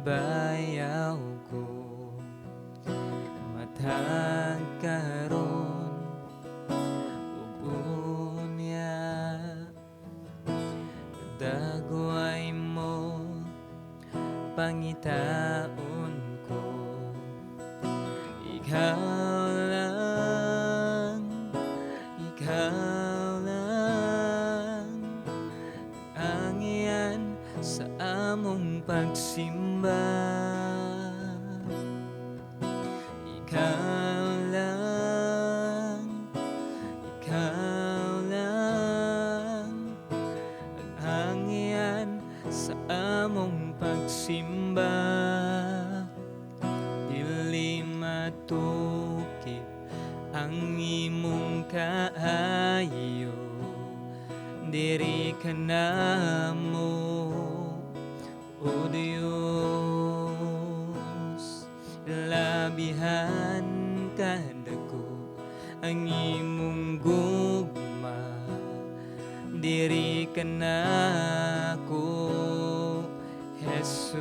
Ibayaw ko. Matag karon ug unya, dagway mo, pangitaon ko. Ikaw lang, ikaw lang ang iyan sa among pagsimba. Ikaw lang, ikaw lang ang iyan sa among pagsimba. Dili matukip ang imong kaayo, diri ka namo, O Diyos. Labihan kadako ang imong gugma, diri ka nako, Jesus.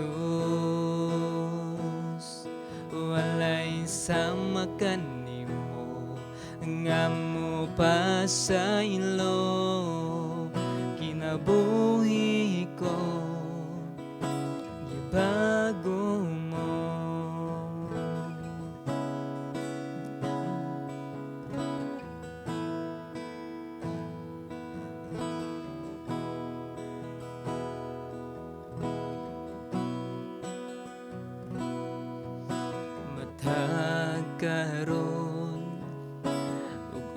Walay sama kanimo nga mo pasaylo, kinabuhi ko gibago mo. Matag karon ug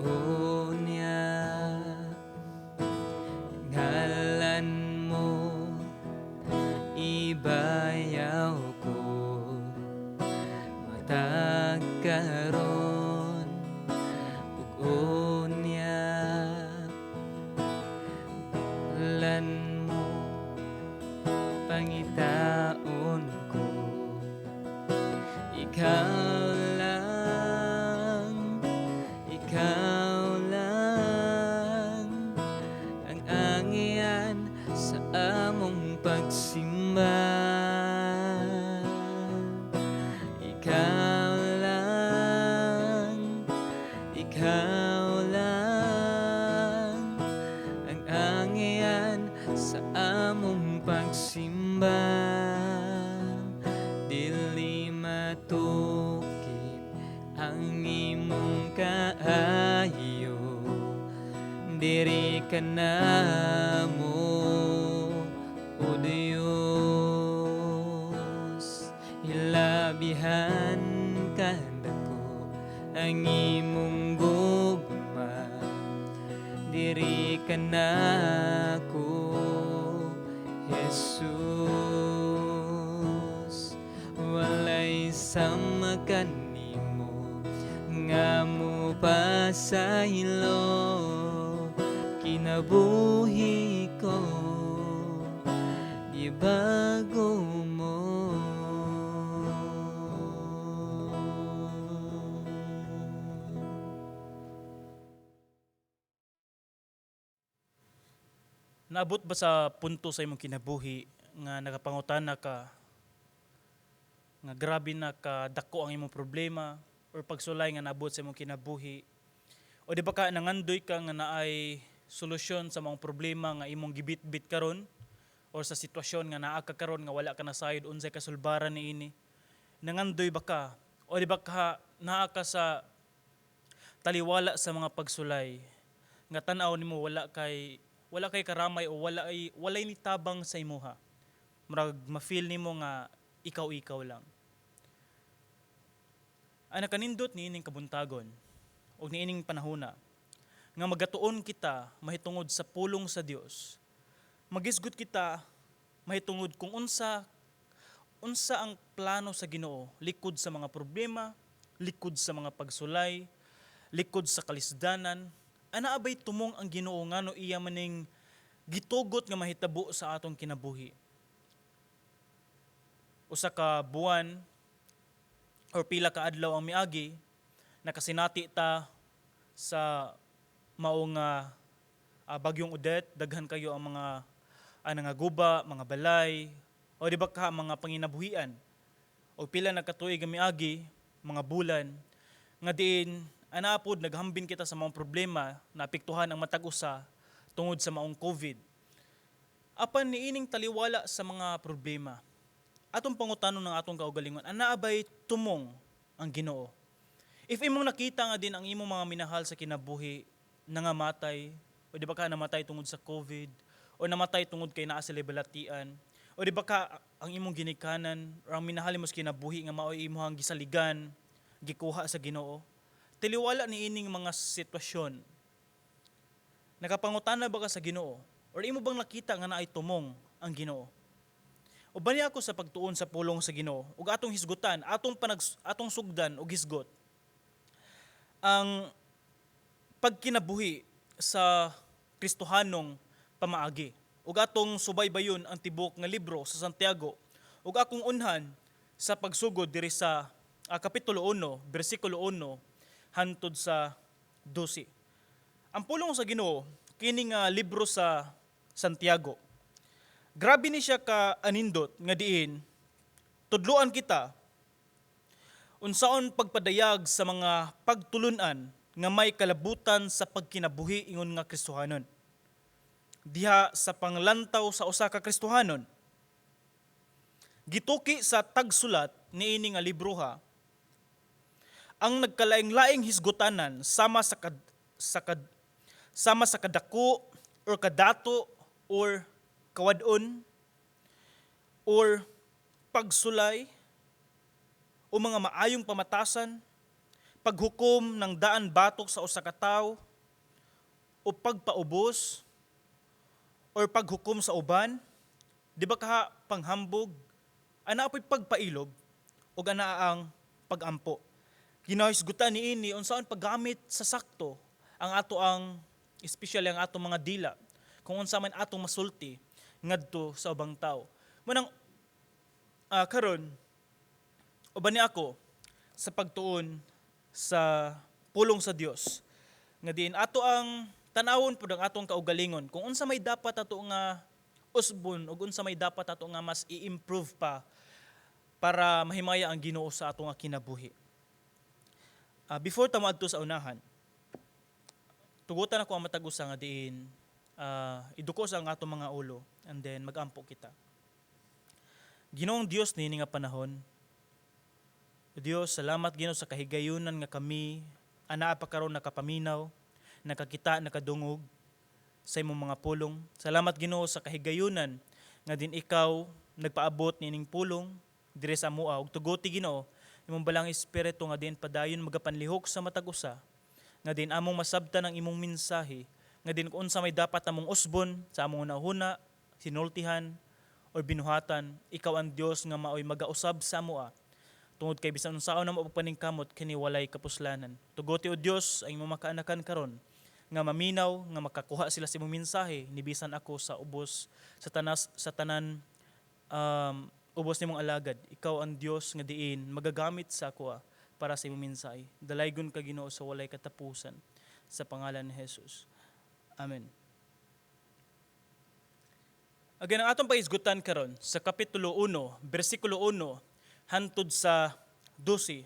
unya, ngalan mo ibayaw ko. Matag karon ug unya, ngalan mo pangitaon ko. Ikaw lang, ikaw lang ang angian sa among pagsimba. Ikaw lang, ikaw lang ang angian sa among pagsimba. Dili matukip ang imong kaayo, diri ka namo, O Dios. Hilabihan kadako ang imong gugma, diri ka nako, Jesus. Walay sama kanimo nga mo pasaylo, kinabuhi ko gibago mo. Naabot ba sa punto sa imong kinabuhi nga nakapangutana ka nga grabe na ka dako ang imong problema or pagsulay nga naabot sa imong kinabuhi? O di ba ka nangandoy ka nga naay solusyon sa mga problema nga imong gibitbit karon or sa sitwasyon nga naa ka karon nga wala ka nasayod unsay kasulbaran niini? Nangandoy ba ka? O di ba ka naa ka sa taliwala sa mga pagsulay nga tan-aw nimo wala kay karamay o walay nitabang sa imuha? Murag ma-feel nimo nga ikaw-ikaw lang. Ang nakanindot niining kabuntagon o niining panahona nga magatuon kita mahitungod sa pulong sa Dios. Magisgot kita mahitungod kung unsa unsa ang plano sa Ginoo likod sa mga problema, likod sa mga pagsulay, likod sa kalisdanan. Ana abay tumong ang Ginoo ngano iya maning gitugot nga mahitabo sa atong kinabuhi? Usa ka buwan or pila ka adlaw ang miagi, nakasinati ta sa maong bagyong Odette. Daghan kayo ang mga nangaguba, mga balay, O di ba ka mga panginabuhian o pila na katuig nga miagi, mga bulan nga diin ana pod naghambin kita sa mga problema na apektuhan ang matag usa tungod sa maong COVID. Apan niining taliwala sa mga problema, atong pangutanon ng atong kaugalingon, anaa bay tumong ang Ginoo? If imong nakita nga din ang imong mga minahal sa kinabuhi nangamatay, o di ba ka namatay tungod sa COVID, o namatay tungod kay naa sila balatian, o di ba ka ang imong ginikanan or ang minahal mo sa kinabuhi nga mao'y imong gisaligan, gikuha sa Ginoo. Taliwala ni ining mga sitwasyon, nakapangutana ba ka sa Ginoo? Or imo bang nakita nga naay tumong ang Ginoo? Uban ako sa pagtuon sa pulong sa Ginoo ug atong hisgutan, atong sugdan og hisgot ang pagkinabuhi sa Kristohanong pamaagi. Ug atong subaybayon ang tibok nga libro sa Santiago ug akong unhan sa pagsugod diri sa kapitulo 1, bersikulo 1 hantod sa 12. Ang pulong sa Ginoo kini nga libro sa Santiago, grabe ni siya ka anindot nga diin tudloan kita unsaon pagpadayag sa mga pagtulunan nga may kalabutan sa pagkinabuhi ingon nga Kristohanon. Diha sa panglantaw sa usa ka Kristohanon, gituki sa tagsulat niini nga libroha ang nagkalaing-laing hisgutanan sama sa kadako or kadato or kawad-on or pagsulay o mga maayong pamatasan, paghukom ng daan batok sa usa ka tawo o pagpaubos or paghukom sa uban, di ba kaha panghambog, ana po'y pagpailob ug ana ang pagampo. Ginahisgutan niini unsaon paggamit sa sakto ang ato ang, especially ang atong mga dila, kung unsa man atong masulti ngadto sa ubang tao. Munang karon uban ni ako sa pagtuon sa pulong sa Dios nga diin ato ang tanawon pud ang atong kaugalingon kung unsa may dapat ato nga usbon ug unsa may dapat ato nga mas i-improve pa para mahimaya ang Ginoo sa atong nga kinabuhi. Before ta moadto sa unahan, tugutan ako ang matag usa nga diin iduko sa ang atong mga ulo and then magampo kita. Ginoong Dios, niini nga panahon, Dios, salamat, Ginoo, sa kahigayunan nga kami anaa pa karon nakapaminaw, nakakita, nakadungog sa imong mga pulong. Salamat, Ginoo, sa kahigayunan nga din ikaw nagpaabot niining pulong diri sa amoa ug tugoti, Ginoo, imong balang espiritu nga din padayon magapanlihok sa matag usa nga din among masabtan ang imong mensahe nga din kung unsa may dapat among usbon sa among hunahuna, sinultihan or binuhatan. Ikaw ang Dios nga maoy magausab sa amoa tungod kay bisan unsaon namo pagpaningkamot, kini walay kapuslanan. Tugoti, o Dios, ang imong makaanakan karon nga maminaw, nga makakuha sila sa imong mensahe ni bisan ako sa ubos sa tanas sa tanan ubos nimong alagad. Ikaw ang Dios nga diin magagamit sa akoa para sa imong mensahe. Dalaygon ka, Ginoo, sa walay katapusan, sa pangalan ni Jesus. Amen. Again, ang atong pahisgutan karon sa kapitulo 1, bersikulo 1 hantod sa 12.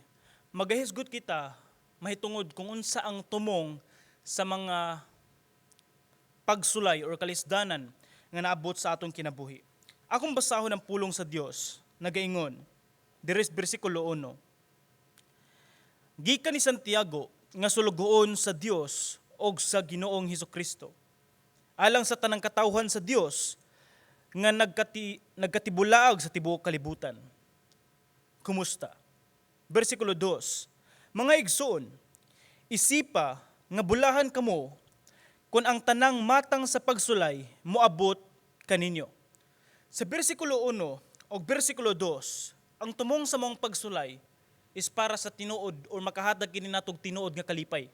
Magahisgot kita mahitungod kung unsa ang tumong sa mga pagsulay or kalisdanan nga naabot sa atong kinabuhi. Akong basahon ang pulong sa Dios nagaingon diri sa bersikulo 1. Gikan ni Santiago nga sulugoon sa Dios og sa Ginoong Hesukristo, alang sa tanang katawhan sa Dios nga nagkatibulaag sa tibuok kalibutan. Kumusta? Bersikulo 2. Mga igsoon, isipa nga bulahan kamo kung ang tanang matang sa pagsulay moabot kaninyo. Sa bersikulo 1 o bersikulo 2, ang tumong sa maong pagsulay is para sa tinuod or makahatag kini natog tinuod nga kalipay.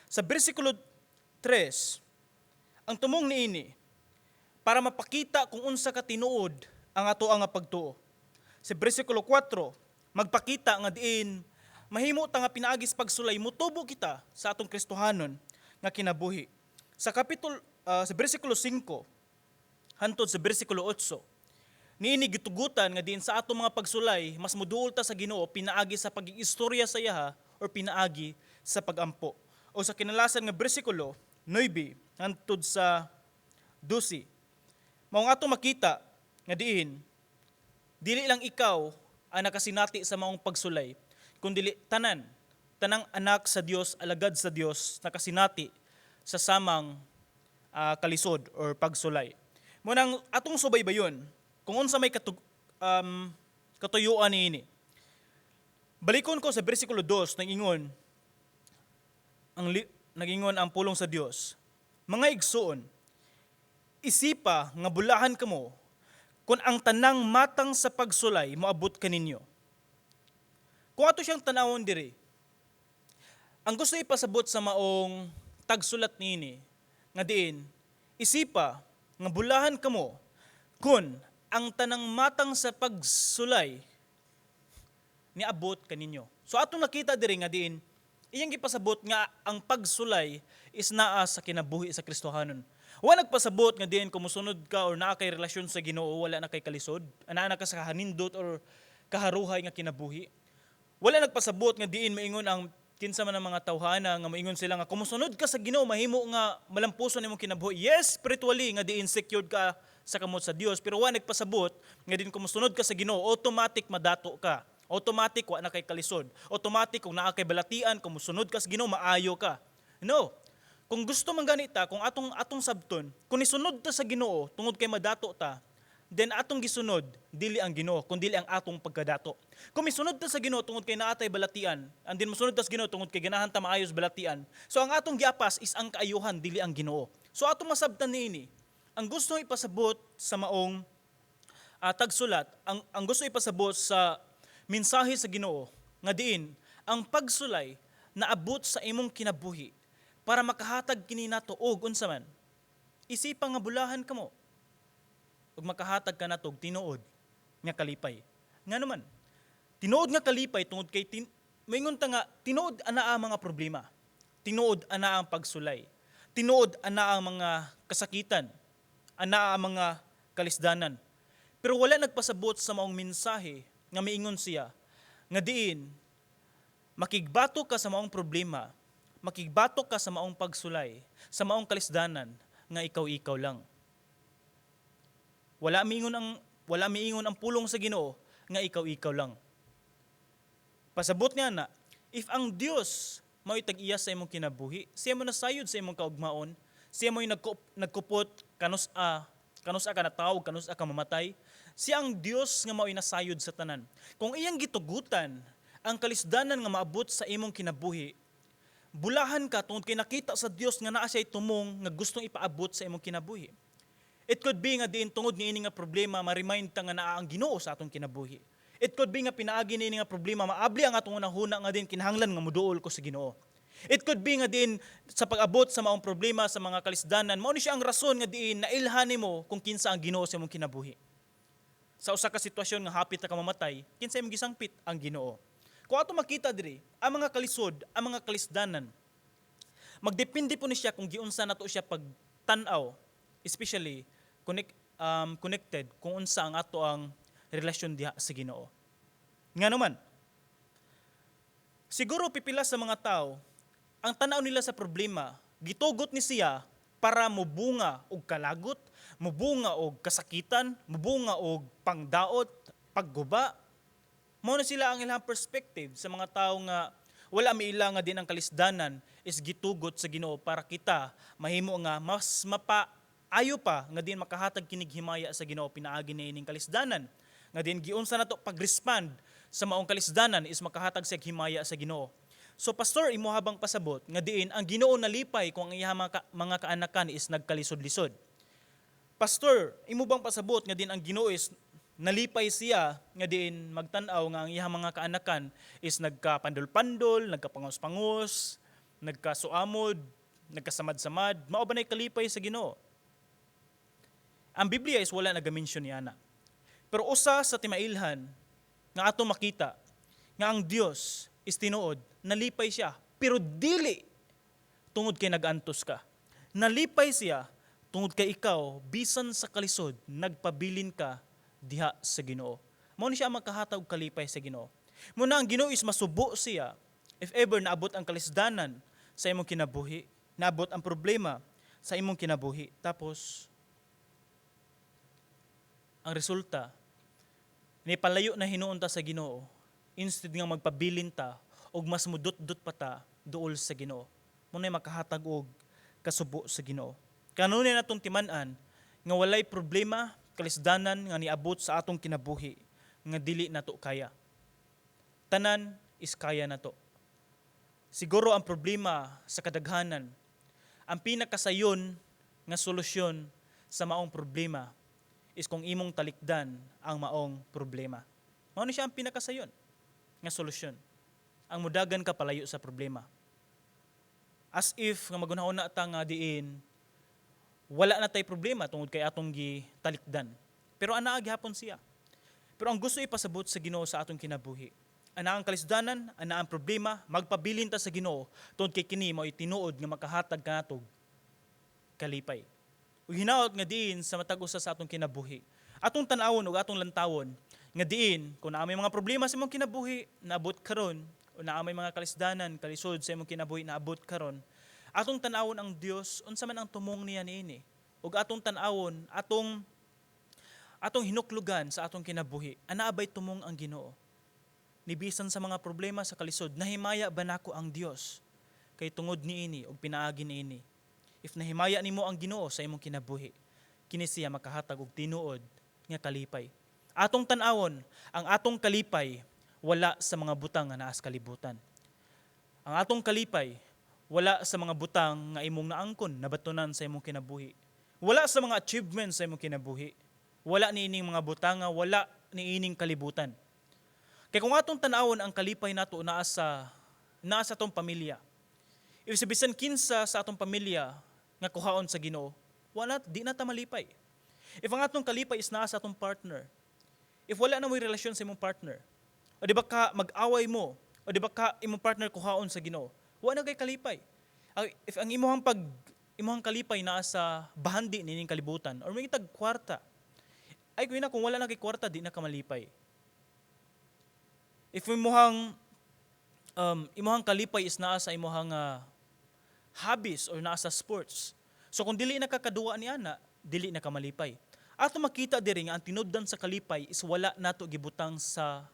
Sa bersikulo 3, ang tumong niini para mapakita kung unsa ka tinuod ang ato ang pagtuo. Sa bersikulo 4, magpakita nga diin mahimo ta nga pinaagis pagsulay mutubo kita sa atong Kristohanon nga kinabuhi. Sa bersikulo 5 hantod sa bersikulo 8, Niini gitugutan nga diin sa atong mga pagsulay, mas muduol ta sa Ginoo pinaagi sa pag-iistorya sa iyaha or pinaagi sa pagampo. O sa kinalasan nga bersikulo 9 hangtod sa 12. Mao nga atong makita nga diin dili lang ikaw ang nakasinati sa maong pagsulay, kundi tanang anak sa Dios, alagad sa Dios, nakasinati sa samang kalisod or pagsulay. Mao nang atong subaybayon kung unsa may katuyuan niini. Balikon ko sa bersikulo 2, nagingon ang pulong sa Dios. "Mga igsuon, isipa nga bulahan kamo kung ang tanang matang sa pagsulay moabot kaninyo." Kung ato siyang tanawon diri, ang gusto ipasabot sa maong tagsulat niini nga diin isipa nga bulahan kamo kung ang tanang matang sa pagsulay niabot kaninyo. So atong nakita diri nga diin iyang gipasabot nga ang pagsulay is naa sa kinabuhi sa Kristohanon. Wa nagpasabot nga diin kung mosunod ka or naa kay relasyon sa Ginoo, wala na kay kalisod, anaa na ka sa kahanindot or kaharuhay nga kinabuhi. Wala nagpasabot nga diin maingon ang kinsa man ang mga tawhana nga maingon sila nga kung mosunod ka sa Ginoo, mahimo nga malampuson imong kinabuhi. Yes, spiritually nga diin secured ka sa kamot sa Dios, pero wa nagpasabot nga diin kung mosunod ka sa Ginoo, automatic madato ka. Automatic wa na kay kalisod. Automatic kung naa kay balatian, kung mosunod ka sa Ginoo, maayo ka. No. Kung gusto man ganita, kung atong sabton, kung nisunod ta sa Ginoo tungod kay madato ta, then atong gisunod dili ang Ginoo, kundi ang atong pagkadato. Kung misunod ta sa Ginoo tungod kay naa tay balatian, and then mosunod ta sa Ginoo tungod kay ganahan ta maayos balatian. So ang atong giapas is ang kaayuhan, dili ang Ginoo. So atong masabtan niini, ang gusto ipasabot sa maong tagsulat, ang gusto ipasabot sa mensahe sa Ginoo nga diin ang pagsulay naabot sa imong kinabuhi para makahatag kini nato og unsa man, isipa nga bulahan kamo ug makahatag ka nato og tinuod nga kalipay. Ngano man? Tinuod nga kalipay tungod kay moingon ta nga tinuod ana ang mga problema. Tinuod ana ang pagsulay. Tinuod ana ang mga kasakitan. Ana ang mga kalisdanan. Pero wala nagpasabot sa maong mensahe nga miingon siya nga diin makigbato ka sa maong problema, makigbato ka sa maong pagsulay, sa maong kalisdanan nga ikaw-ikaw lang. Wala miingon ang pulong sa Ginoo nga ikaw-ikaw lang. Pasabot niya na if ang Dios mao'y tag-iya sa imong kinabuhi, siya mo nasayod sa imong kaugmaon, siya mo'y nagkupot kanus-a ka natawag, kanus-a ka mamatay, siya ang Dios nga mao'y nasayod sa tanan. Kung iyang gitugutan ang kalisdanan nga maabot sa imong kinabuhi, bulahan ka tungod kay nakita sa Dios nga naa siya'y tumong nga gustong ipaabot sa imong kinabuhi. It could be nga diin tungod ni ini nga problema, ma-remind ta nga naa ang Ginoo sa atong kinabuhi. It could be nga pinaagi ni ini nga problema, maabli ang atong hunahuna nga diin kinahanglan nga muduol ko sa Ginoo. It could be nga diin sa pag-abot sa maong problema, sa mga kalisdanan, mao ni siya ang rason nga diin nailhan nimo kung kinsa ang Ginoo sa imong kinabuhi. Sa usa ka sitwasyon nga hapit na ka mamatay, kinsa imong gisangpit? Ang Ginoo. Kung ato makita diri, ang mga kalisod, ang mga kalisdanan, magdepende po ni siya kung giunsa nato siya pagtan-aw, especially connected kung unsa ang ato ang relasyon diha sa Ginoo. Nga naman, siguro pipila sa mga tao, ang tanaw nila sa problema, gitugot ni siya para mubunga og kalagot, mubunga og kasakitan, mubunga og pangdaot, pagguba. Mao na sila ang ilang perspective sa mga tao nga wala miila nga din ang kalisdanan is gitugot sa Ginoo para kita mahimo nga mas mapa ayo pa nga din makahatag kinig himaya sa Ginoo pinaagi ni ining kalisdanan, nga din giunsa nato pag-respond sa maong kalisdanan is makahatag sa himaya sa Ginoo. So pastor, imo habang pasabot nga diin ang Ginoo nalipay kung ang iyang mga kaanakan is nagkalisod-lisod? Pastor, imo bang pasabot nga din ang Ginoo is nalipay siya nga diin magtan-aw nga ang iyang mga kaanakan is nagkapandol-pandol, nagkapangos-pangos, nagkasuamod, nagkasamad-samad? Mao ba na'y kalipay sa Ginoo? Ang Biblia is wala nagamention niya na. Pero usa sa timailhan nga ato makita nga ang Dios is tinuod, nalipay siya, pero dili tungod kay nagantos ka. Nalipay siya tungod kay ikaw, bisan sa kalisod, nagpabilin ka diha sa Ginoo. Mao ni siya ang makahatag og kalipay sa Ginoo. Muna ang Ginoo is masubo siya if ever naabot ang kalisdanan sa imong kinabuhi, naabot ang problema sa imong kinabuhi. Tapos ang resulta, ni palayo na hinuon ta sa Ginoo instead nga magpabilin ta og mas mudutdot pa ta duol sa Ginoo. Muna makahatag og kasubo sa Ginoo. Kanunay natong timan-an nga walay problema, kalisdanan nga niabot sa atong kinabuhi nga dili nato kaya. Tanan is kaya nato. Siguro ang problema sa kadaghanan, ang pinakasayon nga solusyon sa maong problema is kung imong talikdan ang maong problema. Mao ni siya ang pinakasayon nga solusyon. Ang mudagan ka palayo sa problema. As if nga magunahon na ta nga diin wala na tay problema tungod kay atong gitalikdan. Pero anaa gihapon siya. Pero ang gusto ipasabot sa Ginoo sa atong kinabuhi, ana ang kalisdanan, ana ang problema, magpabilin ta sa Ginoo tungod kay kini mao'y tinuod nga makahatag kanatog kalipay. Ug hinaot nga diin sa matag usa sa atong kinabuhi, atong tan-awon ug atong lantawon nga diin kung naa may mga problema sa imong kinabuhi naabot karon, o naa may mga kalisdanan, kalisod sa imong kinabuhi naabot karon, atong tan-awon ang Dios, unsa man ang tumong niya niini, ug atong tan-awon, atong hinuklugan sa atong kinabuhi, anaa bay tumong ang Ginoo? Nibisan sa mga problema sa kalisod, nahimaya ba nako ang Dios kay tungod niini ug pinaagi niini? If nahimaya nimo ang Ginoo sa imong kinabuhi, kini siya makahatag og tinuod nga kalipay. Atong tan-awon, ang atong kalipay wala sa mga butang nga naa sa kalibutan. Ang atong kalipay wala sa mga butang nga imong naangkon, nabatunan sa imong kinabuhi. Wala sa mga achievements sa imong kinabuhi. Wala niining mga butanga, wala niining kalibutan. Kay kung atong tan-awon ang kalipay nato naa sa atong pamilya. If sa bisan kinsa sa atong pamilya nga kuhaon sa Ginoo, wala, di na ta malipay. If ang atong kalipay is naa sa atong partner, if wala na mo'y relasyon sa imong partner, o di ba ka mag-away mo, o di ba ka imong partner kuhaon sa Ginoo, wala na kay kalipay. If ang imuhang kalipay naa sa bahandi nining kalibutan or may tag kwarta, ay kuya, kung wala na kay kwarta, di na ka malipay. If imuhang kalipay is naa sa imuhang hobbies or naa sa sports. So kung dili na ka kaduwa ni ana, dili na ka malipay. Ato makita diri nga ang tinubdan sa kalipay is wala nato gibutang sa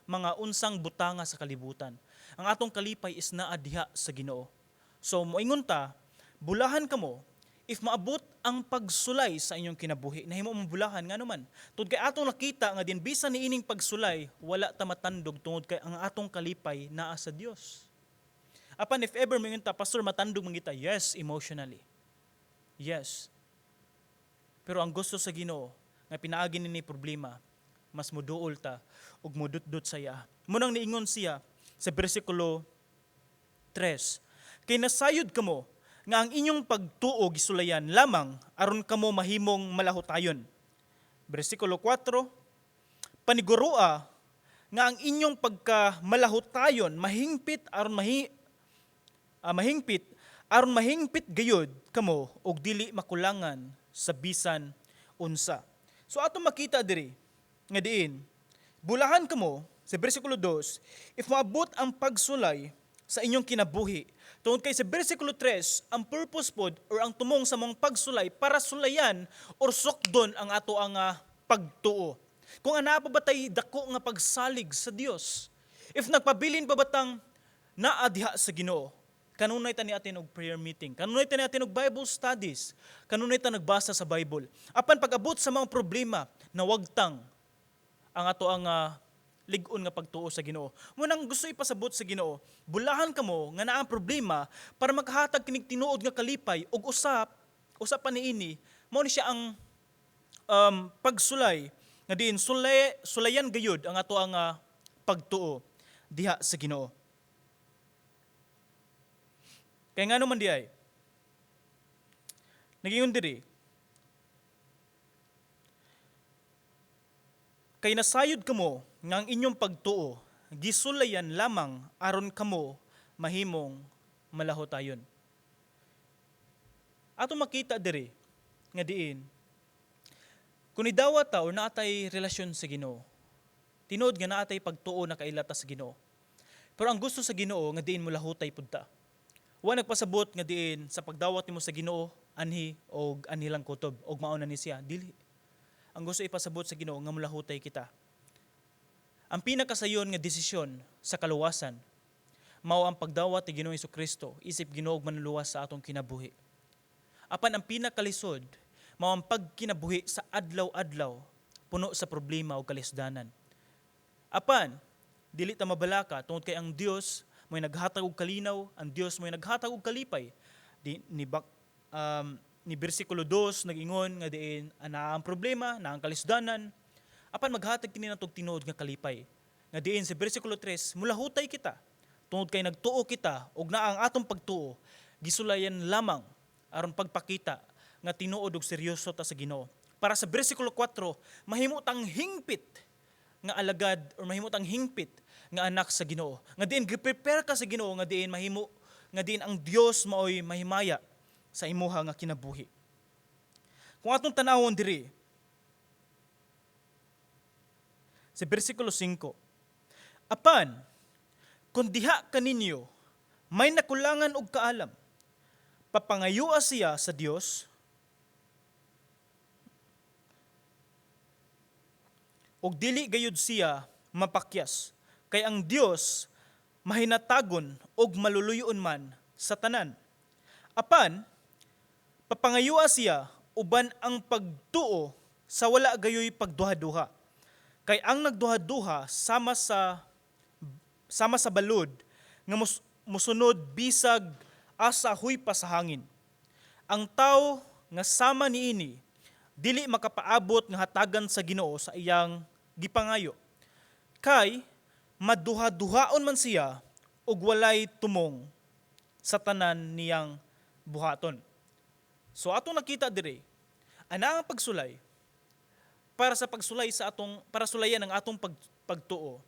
mga unsang butanga sa kalibutan. Ang atong kalipay is naa diha sa Ginoo. So moingon ta, bulahan kamo if maabot ang pagsulay sa inyong kinabuhi. Nahimo mong bulahan ngano man? Tungod kay atong nakita nga din bisan niining pagsulay, wala ta matandog tungod kay ang atong kalipay naa sa Dios. Apan if ever moingon ta, "Pastor, matandog man kita." Yes, emotionally. Yes. Pero ang gusto sa Ginoo nga pinaagi ni problema, mas muduol ta ug mudutdot sa iya. Munang niingon siya sa bersikulo 3, "Kay nasayod kamo nga ang inyong pagtuo gisulayan lamang aron kamo mahimong malahutayon." Bersikulo 4, "Panigurua nga ang inyong pagkamalahutayon mahingpit aron mahingpit gayud kamo og dili makulangan sa bisan unsa." So ato makita diri nga diin bulahan kamo sa bersikulo 2 if maabot ang pagsulay sa inyong kinabuhi. Tungod kay sa bersikulo 3, ang purpose pod or ang tumong sa mong pagsulay para sulayan or sukdon ang ato ang pagtuo. Kung ana pa ba tay dako nga pagsalig sa Dios? If nagpabilin pa ba tang naa diha sa Ginoo? Kanunay ta ni atin og prayer meeting, kanunay ta ni atin og Bible studies, kanunay ta nagbasa sa Bible. Apan pag-abot sa mga problema, nawagtang ang ato ang lig-on nga pagtuo sa Ginoo. Munang gusto ipasabot sa Ginoo, bulahan kamo nga naa ang problema para makahatag kinig tinuod nga kalipay ug usap usap pa niini mao ni siya ang pagsulay nga diin sulayan gayud ang ato ang pagtuo diha sa Ginoo. Kay ngano man di ay? Nagingon diri, "Kay nasayod kamo nga ang inyong pagtuo gisulayan lamang aron kamo mahimong malahotayon." Ato makita diri nga diin Kung nidawat ta or naatay relasyon sa Ginoo, tinuod nga naatay pagtuo na kaila ta sa Ginoo. Pero ang gusto sa Ginoo nga diin molahutay pud ta. Wa nagpasabot nga diin sa pagdawat nimo sa Ginoo anhi og anhi lang kutob og mao na ni siya, dili. Ang gusto ipasabot sa Ginoo nga molahutay kita. Ang pinakasayon nga desisyon sa kaluwasan mao ang pagdawat ni Ginoong Kristo isip Ginoo ug Manluluwas sa atong kinabuhi. Apan ang pinakalisod mao ang pagkinabuhi sa adlaw-adlaw puno sa problema o kalisdanan. Apan dili ta mabalaka tungod kay ang Dios mo'y naghatag og kalinaw, ang Dios mo'y naghatag og kalipay. Di, ni bak, ni bersikulo 2 nag-ingon nga diin ana ang problema, na ang kalisdanan, apan maghatag kini natog tinuod nga kalipay. Nga diin sa bersikulo 3, mulahutay kita tungod kay nagtuo kita ug naa ang atong pagtuo gisulayan lamang aron pagpakita nga tinuod og seryoso ta sa Ginoo. Para sa bersikulo 4, mahimo tang hingpit nga alagad or mahimo tang hingpit nga anak sa Ginoo. Nga diin gi-prepare ka sa Ginoo nga diin mahimo nga diin ang Dios maoy mahimaya sa imuha nga kinabuhi. Kung atong tanawon diri sa bersikulo 5, apan kung diha kaninyo may nakulangan og kaalam, papangayua siya sa Dios ug dili gayud siya mapakyas, kay ang Dios mahinatagon og maluluyon man sa tanan. Apan papangayua siya uban ang pagtuo sa wala gayoy pagduha-duha. Kay ang nagduha-duha sama sa balod nga musunod bisag asa huy pa sa hangin. Ang tawo nga sama niini dili makapaabot nga hatagan sa Ginoo sa iyang gipangayo. Kay maduha-duhaon man siya ug walay tumong sa tanan niyang buhaton. So atong nakita diri, ana ang pagsulay para sa pagsulay sa atong para sulayan ang atong pagtuo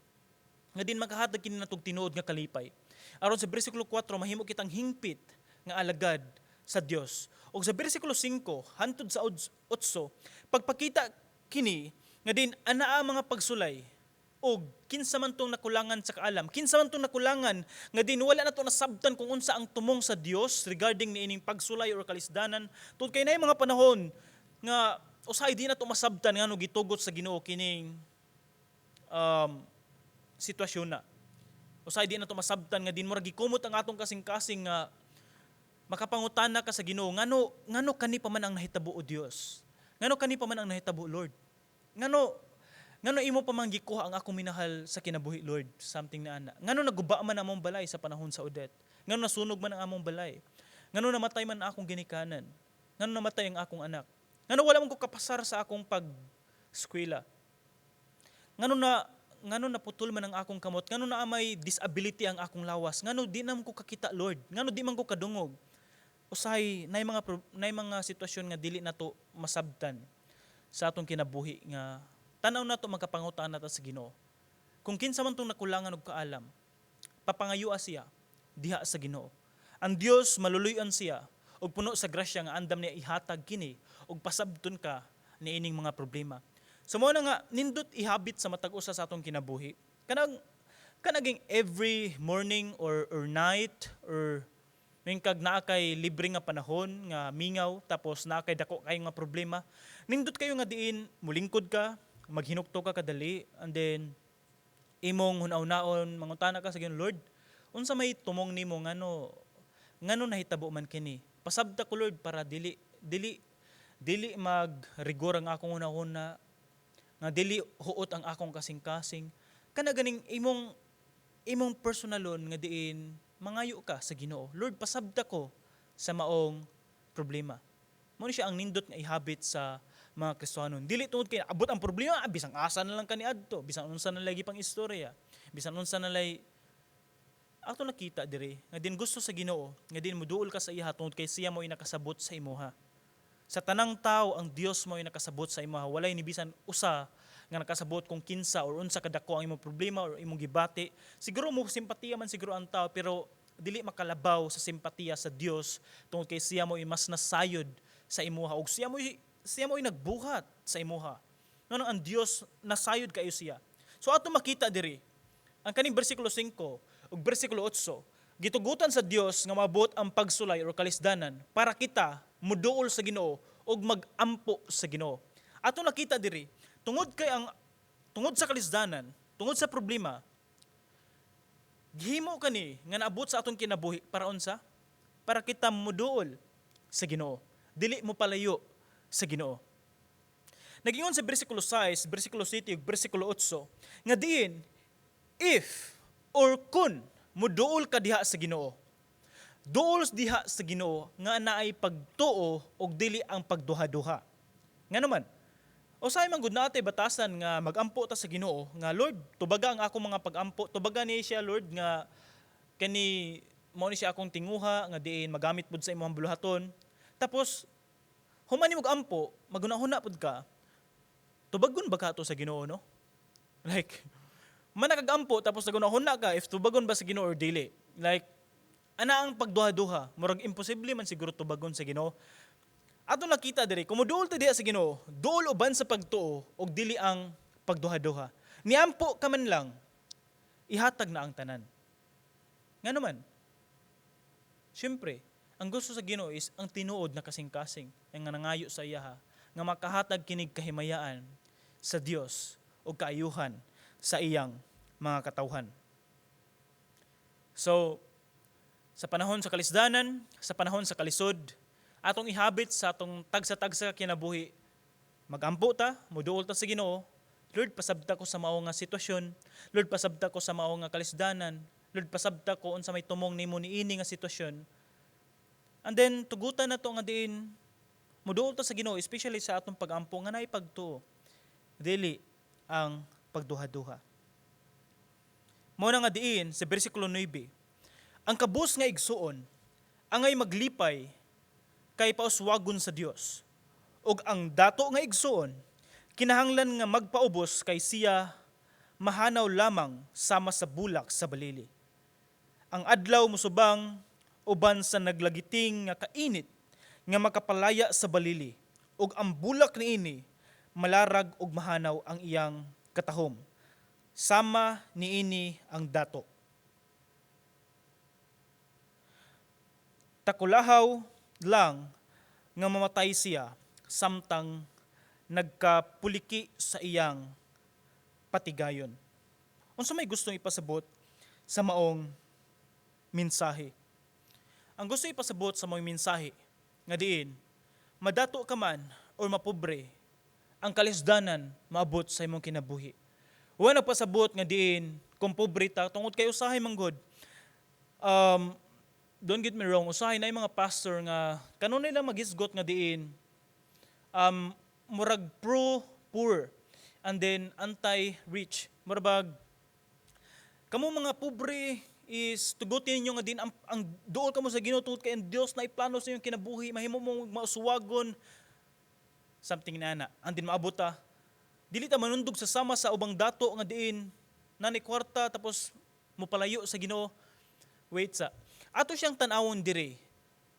nga din makahatag kini natog tinuod nga kalipay. Aron sa bersikulo 4 mahimo kitang hingpit nga alagad sa Dios. Og sa bersikulo 5 hantod sa 8 pagpakita kini nga din anaa mga pagsulay og kinsa man tong nakulangan sa kaalam, kinsa man tong nakulangan nga din wala na to nasabtan kung unsa ang tumong sa Dios regarding niining pagsulay or kalisdanan. Tungod kay naay mga panahon nga usahay di na to masabtan ngano gitugot sa Ginoo kining sitwasyon na. Usahay di na to masabtan nga din murag gikumot ang atong kasing-kasing nga makapangutana ka sa Ginoo ngano ngano kani pa man ang nahitabo, o Dios? Ngano kani pa man ang nahitabo, Lord? Ngano ngano imo pa man gikuha ang akong minahal sa kinabuhi, Lord? Something na ana. Ngano naguba man among balay sa panahon sa Odette? Ngano nasunog man ang among balay? Ngano namatay man ang akong ginikanan? Ngano namatay ang akong anak? Ngano wala man ko kapasar sa akong pag-eskwela? Ngano naputol man ang akong kamot? Ngano naa may disability ang akong lawas? Ngano di na man ko kakita, Lord? Ngano di man ko kadungog? Usahay nay mga sitwasyon nga dili nato masabtan sa atong kinabuhi nga tan-aw nato magkapangutan nato sa Ginoo. Kung kinsa man tong nakulangan og kaalam, papangayua siya diha sa Ginoo. Ang Dios maluluy-on siya ug puno sa grasya nga andam niya ihatag kini ug pasabton ka niining mga problema. So mao na nga nindot ihabit sa matag usa sa atong kinabuhi. Kanang kanaging every morning or night or mingkag naa kay libre nga panahon nga mingaw tapos naa kay dako kayo nga problema, nindot kayo nga diin mulingkod ka, maghinukto ka kadali, and then imong hunaw-naon, mangutana ka sa Ginoo, "Lord, unsa may tumong nimo? Ngano ngano nahitabo man kini? Pasabta ko, Lord, para dili magrigor ang akong hunahuna, nga dili huot ang akong kasing-kasing." Kana ganing imong personalon nga diin mangayo ka sa Ginoo, "Lord, pasabta ko sa maong problema." Mao ni siya ang nindot nga ihabit sa mga Kristohanon. Dili tungod kay abot ang problema, bisan asa na lang kaniadto, bisan unsa na lagi pang istorya, bisan unsa na lay ato nakita diri nga din gusto sa Ginoo nga din moduol ka sa iya tungod kay siya mo nakasabot sa imuha. Sa tanang tao ang Dios mo nakasabot sa imuha. Walay ni bisan usa nga nakasabot kung kinsa or unsa kadako ang imong problema or imong gibati. Siguro mo simpatiya man siguro ang tao, pero dili makalabaw sa simpatiya sa Dios tungod kay siya mo mas nasayod sa imuha ug siya mo siya mo'y nagbuhat sa imuha. No, ang Dios nasayod kayo siya. So ato makita diri ang kaning bersikulo 5 ug bersikulo 8, gitugutan sa Dios nga maabot ang pagsulay or kalisdanan para kita muduol sa Ginoo ug magampo sa Ginoo. Ato nakita diri, tungod kay ang tungod sa kalisdanan, tungod sa problema, gihimo kani nga naabot sa atong kinabuhi para unsa? Para kita muduol sa Ginoo. Dili mo palayo sa Ginoo. Nagingon sa bersikulo 6, bersikulo 7 ug bersikulo 8 nga diin if or kun muduol ka diha sa Ginoo. Duol diha sa Ginoo nga naay pagtuo og dili ang pagduha-duha. Nga naman, usahay man gud naatay batasan nga magampo ta sa Ginoo nga, "Lord, tubaga ang akong mga pagampo, tubaga ni siya, Lord, nga kani mao ni siya akong tinguha nga diin magamit pud sa imong buluhaton." Tapos human nimo ampo, maghuna-huna pud ka, "Tubagon ba ka to sa Ginoo, no?" Like man nakagampo tapos naghuna-huna ka if tubagon ba sa Ginoo or dili. Like ana ang pagduha-duha, murag imposible man siguro tubagon sa Ginoo. Ato nakita diri, kung moduol ta diha sa Ginoo, duol uban sa pagtuo ug dili ang pagduha-duha. Niampo ka man lang, ihatag na ang tanan. Nga naman, siyempre, ang gusto sa Ginoo is ang tinuod na kasing-kasing, ang nga nangayo sa iyaha, nga makahatag kinig kahimayaan sa Dios o kaayuhan sa iyang mga katawhan. So, sa panahon sa kalisdanan, sa panahon sa kalisod, atong ihabit sa atong tagsa-tagsa kinabuhi, magampo ta, muduol ta sa Ginoo. "Lord, pasabta ko sa mao nga sitwasyon. Lord, pasabta ko sa mao nga kalisdanan. Lord, pasabta ko unsa may tumong nimo niini nga sitwasyon." And then tugutan na to nga diin muduol ta sa Ginoo, especially sa atong pagampo nga naay pagtuo. Dili ang pagduha-duha. Mao na nga diin sa bersikulo 9, ang kabus nga igsuon angay maglipay kay pauswagon sa Dios. Ug ang dato nga igsuon kinahanglan nga magpaubos kay siya mahanaw lamang sama sa bulak sa balili. Ang adlaw musubang uban sa naglagiting nga kainit nga makapalaya sa balili ug ang bulak niini malarag ug mahanaw ang iyang katahom. Sama niini ang dato. Takulahaw lang nga mamatay siya samtang nagkapuliki sa iyang patigayon. Unsa may gustong ipasabot sa maong mensahe? Ang gusto ipasabot sa maong mensahe nga diin madato ka man or mapobre, ang kalisdanan maabot sa imong kinabuhi. Wa nagpasabot nga diin kung pobre ta, tungod kay usahay manggod. Don't get me wrong, usahay na yung mga pastor nga kanunay lang maghisgot nga diin murag pro poor and then anti rich. Murag kamo mga pobre is tugutin ninyo nga din ang duol kamo sa Ginoo tungod kay ang Dios na iplano sa inyong kinabuhi, mahimo mong mauswagon, something na na. And then maabot ta, dili ta manundog sa sama sa ubang dato nga diin nani kwarta tapos mopalayo sa Ginoo. Wait sa. Ato siyang tan-awon diri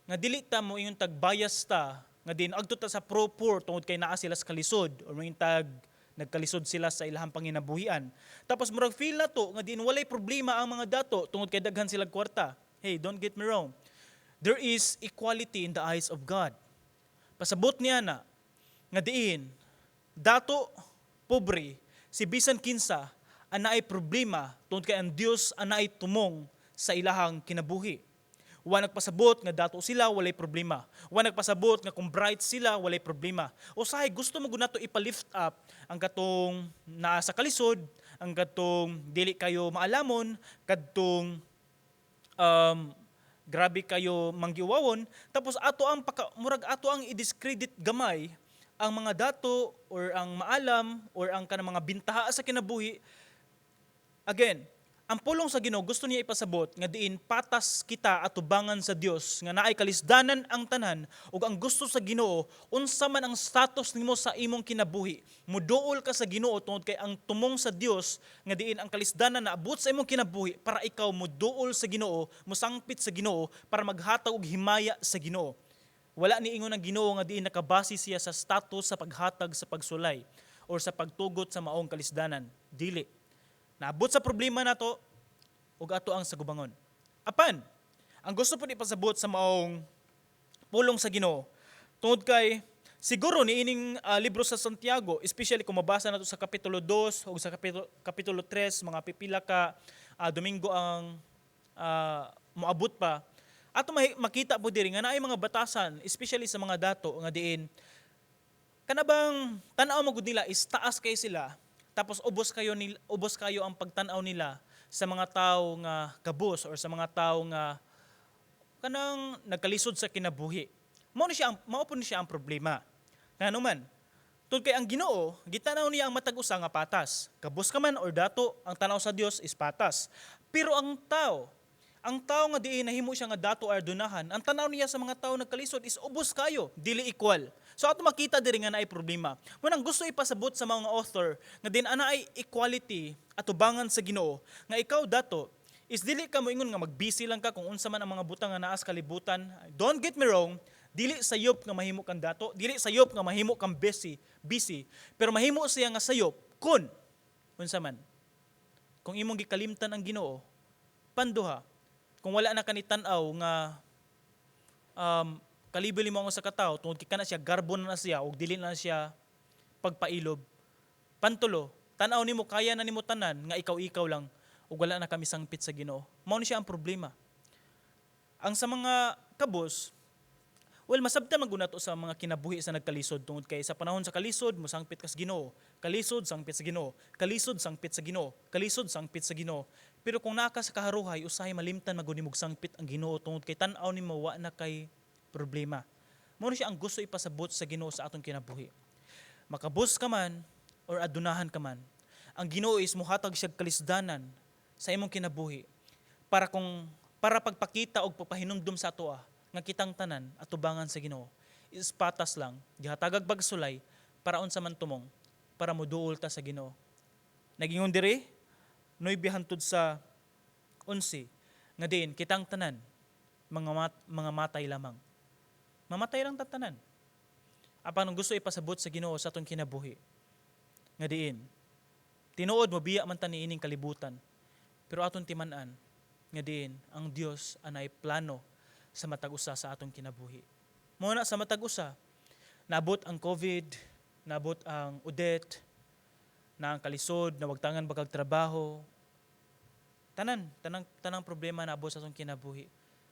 nga dili ta mo ingon tag bias ta nga din agto ta sa pro poor tungod kay naa sila sa kalisod or moingon tag nagkalisod sila sa ilahang panginabuhian. Tapos murag feel na to nga din walay problema ang mga dato tungod kay daghan sila kwarta. Hey, don't get me wrong. There is equality in the eyes of God. Pasabot niya na nga diin dato, pobre, si bisan kinsa anaay problema tungod kay ang Dios anaay tumong sa ilahang kinabuhi. Wa nagpasabot nga dato sila walay problema. Wa nagpasabot nga kung bright sila walay problema. Usahay gusto mo gud nato ipa-lift up ang katong naa sa kalisod, ang katong dili kayo maalamon, kadtong grabe kayo manggiwawon, tapos ato ang paka, murag ato ang i-discredit gamay ang mga dato or ang maalam or ang kanang mga bintaha sa kinabuhi. Again, ang pulong sa Ginoo gusto niya ipasabot nga diin patas kita atubangan sa Dios nga naay kalisdanan ang tanan, ug ang gusto sa Ginoo, unsa man ang status nimo sa imong kinabuhi, muduol ka sa Ginoo tungod kay ang tumong sa Dios nga diin ang kalisdanan naabot sa imong kinabuhi para ikaw muduol sa Ginoo, musangpit sa Ginoo para maghatag og himaya sa Ginoo. Wala ni ingon ang Ginoo nga diin nakabase siya sa status sa paghatag sa pagsulay or sa pagtugot sa maong kalisdanan. Dili. Naabot sa problema nato ug ato ang sagubangon. Apan, ang gusto po ipasabot sa maong pulong sa Ginoo, tungod kay siguro ni ining libro sa Santiago, especially kung mabasa nato sa kapitulo 2 o sa kapitulo 3, mga pipila ka Domingo ang moabot pa, ato makita po diri nga naay mga batasan, especially sa mga dato nga diin kanabang tan-aw mo gud nila is taas kay sila, tapos ubos kayo ang pagtan-aw nila sa mga tao nga kabus or sa mga tao nga kanang nagkalisod sa kinabuhi. Mao po ni siya ang problema. Ngano man? Tungod kay ang Ginoo, gitanaw niya ang matag usa nga patas. Kabus ka man or dato, ang tanaw sa Dios is patas. Pero ang tao nga diin nahimo siya nga dato or dunahan, ang tanaw niya sa mga tao nagkalisod is ubos kayo, dili equal. So ato makita diri nga naay problema. Mo nang gusto ipasabot sa mga author nga din ana ay equality atubangan sa Ginoo, nga ikaw dato is dili ka moingon nga magbisi lang ka kung unsa man ang mga butang nga naa sa kalibutan. Don't get me wrong, dili sayop nga mahimo kang dato, dili sayop nga mahimo kang busy, busy, pero mahimo siya nga sayop kun unsa man. Kung imong gikalimtan ang Ginoo, panduha, kung wala na kanitan-aw nga kalibel mo ang sa katawo tungod kay kana siya garbo na siya ug dili na siya pagpailob. Pantulo, tan-aw nimo kaya na nimo tanan nga ikaw-ikaw lang ug wala na kami sangpit sa Ginoo. Mao ni siya ang problema. Ang sa mga kabos, well, masabtan man gud nato sa mga kinabuhi sa nagkalisod tungod kay sa panahon sa kalisod, mosangpit kas Ginoo. Kalisod, sangpit sa Ginoo. Kalisod, sangpit sa Ginoo. Kalisod, sangpit sa Ginoo. Pero kung naa ka sa kaharuhay, usahay malimtan man gud nimog sangpit ang Ginoo tungod kay tan-aw nimo wa na kay problema. Mao ni siya ang gusto ipasabot sa Ginoo sa atong kinabuhi. Makabos ka man or adunahan ka man, ang Ginoo is muhatag siya kalisdanan sa imong kinabuhi para pagpakita og pagpahinumdum sa atoa nga kitang tanan atubangan sa Ginoo is patas lang, gihatagag pagsulay para unsa man tumong para moduol ta sa Ginoo. Nagingon diri 9 hangtod sa 11 nga diin kitang tanan mga matay lamang. Mamatay lang tatanan. Apan ang gusto ipasabot sa Ginoo sa atong kinabuhi nga diin tinuod mo biya man ta niining kalibutan, pero aton timan-an nga diin ang Dios anay plano sa matag usa sa atong kinabuhi. Mo na sa matag usa, naabot ang COVID, naabot ang Odette, na ang kalisod, nawagtangan bagag trabaho, tanan, tanang, tanang problema naabot sa atong kinabuhi.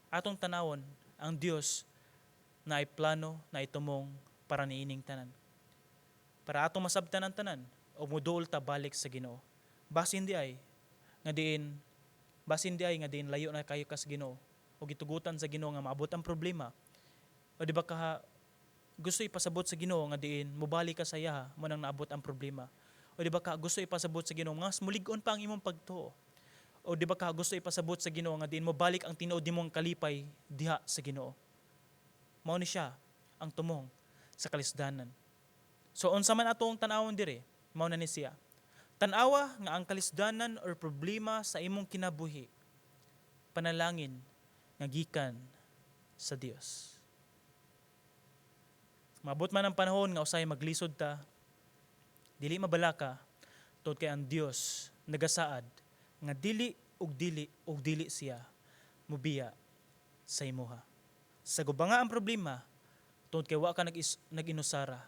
Atong tanawon, ang Dios na ay plano na itumong para niining tanan. Para atong masabtan ang tanan, o muduol ta balik sa Ginoo. Basin di ay nga diin layo na kayo kas Ginoo o gitugutan sa Ginoo nga maabot ang problema. O di ba ka gusto ipasabot sa Ginoo nga diin mobalik ka sa iya mo nang naabot ang problema. O di ba ka gusto ipasabot sa Ginoo nga mas mulig-on pa ang imong pagtuo. O di ba ka gusto ipasabot sa Ginoo nga diin mobalik ang tinuod nimong kalipay diha sa Ginoo. Mao ni siya ang tumong sa kalisdanan. So unsa man atong tan-awon diri, mao na ni siya. Tan-awa nga ang kalisdanan or problema sa imong kinabuhi, panalangin nga gikan sa Dios. Mabot man ang panahon nga usahay maglisod ta, dili mabalaka tungod kay ang Dios nagasaad nga dili ug dili ug dili siya mubiya sa imuha. Saguba nga ang problema tungod kay wa ka nag-inusara.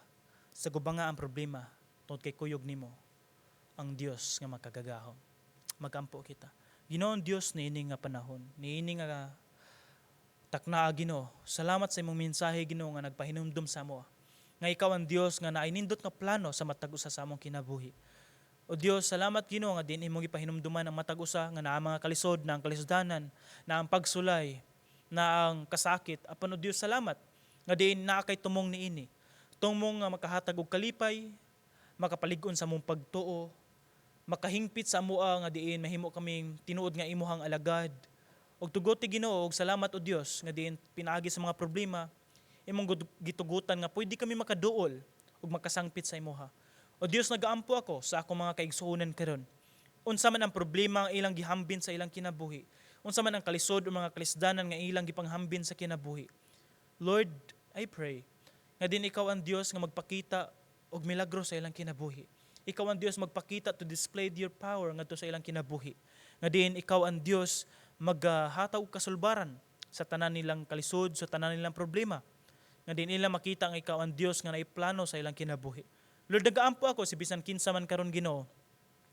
Saguba nga ang problema tungod kay kuyog nimo ang Dios nga makagagahom. Magampo kita. Ginoong Dios, niini nga panahon, niini nga taknaa, Ginoo. Salamat sa imong mensahe, Ginoo, nga nagpahinumdum sa amo nga ikaw ang Dios nga naay nindot nga plano sa matag usa sa among kinabuhi. O Dios, salamat, Ginoo, nga din imong gipahinumduman ang matag usa nga naa mga kalisod, na ang kalisdanan, na ang pagsulay, na ang kasakit. Apan o Dios, salamat nga diin naa kay tumong niini. Tumong nga makahatag og kalipay, makapalig-on sa among pagtuo, makahingpit sa amoa nga diin mahimo kaming tinuod nga imuhang alagad. Og tugoti, Ginoo, og salamat o Dios nga diin pinaagi sa mga problema imong gitugutan nga pwede kami makaduol ug makasangpit sa imuha. O Dios, nagaampo ako sa akong mga kaigsuonan karon. Unsa man ang problema ang ilang gihambin sa ilang kinabuhi. Unsa man ang kalisod o mga kalisdanan nga ilang gipanghambin sa kinabuhi. Lord, I pray nga din ikaw ang Dios nga magpakita og milagro sa ilang kinabuhi. Ikaw ang Dios magpakita to display your power ngadto sa ilang kinabuhi. Nga din ikaw ang Dios maghatag og kasulbaran sa tanan nilang kalisod, sa tanan nilang problema. Nga din nila makita nga ikaw ang Dios nga naiplano sa ilang kinabuhi. Lord, nagaampo ako si bisan kinsa man karon, Ginoo,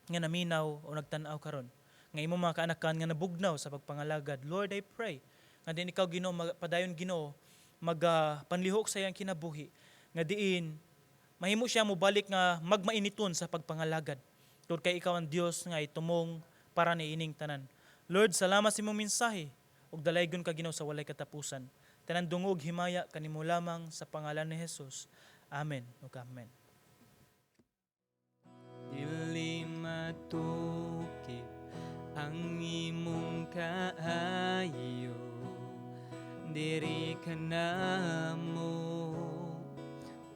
nga naminaw o nagtan-aw karon nga imong mga kaanakan nga nabugnaw sa pagpangalagad. Lord, I pray nga din ikaw, Ginoo, padayon, Ginoo, magpanlihok sa iyang kinabuhi nga diin mahimo siya mobalik nga magmainiton sa pagpangalagad. Tungod kay ikaw ang Dios nga itumong para ni ining tanan. Lord, salamat sa imong mensahe ug dalaygon ka, Ginoo, sa walay katapusan. Tanan dungog, himaya kanimo lamang sa pangalan ni Jesus. Amen ug amen. Dili matukib ang imong kaayo, diri ka namo,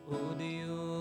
O Diyos.